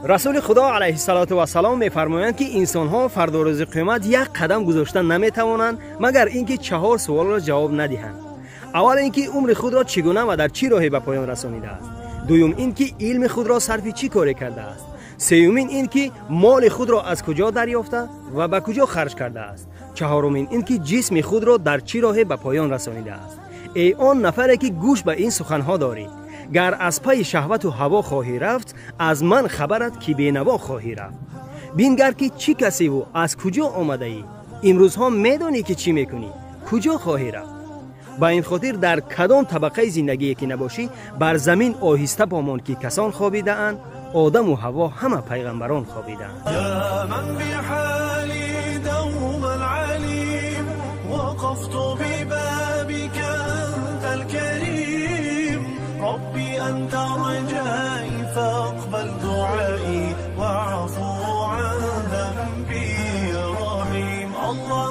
Расули Худо алайҳиссалоту вассалом мефармоянд, ки инсонҳо фардо рӯзи қиёмат як қадам гузошта наметавонанд, магар ин ки чаҳор суолро ҷавоб надиҳанд. Аввал ин ки умри худро чӣ гуна ва дар чӣ роҳе ба поён расонидааст. Дуюм ин ки илми худро сарфи чӣ коре кардааст. Сеюмин ин ки моли худро аз куҷо дарёфта ва ба куҷо харҷ кардааст. Чаҳорумин ин ки ҷисми худро дар чӣ роҳе ба поён расонидааст. Эй он нафаре ки гӯш ба ин суханҳо дорӣ, гар аз пайи шаҳвату ҳаво хоҳӣ рафт, аз ман хабарат ки бенаво хоҳӣ рафт. Бингар ки чӣ касеву аз куҷо омадаӣ. Имрӯзҳо медонӣ ки чӣ мекунӣ, куҷо хоҳӣ рафт. Ба ин хотир дар кадом табақаи зиндагие ки набошӣ, бар замин оҳиста помон, ки касон хобидаанд, одаму ҳаво ҳама пайғамбарон хобидаанд. ربي أنت رجائي فاقبل دعائي واعفو عن ذنبي يا رحيم الله.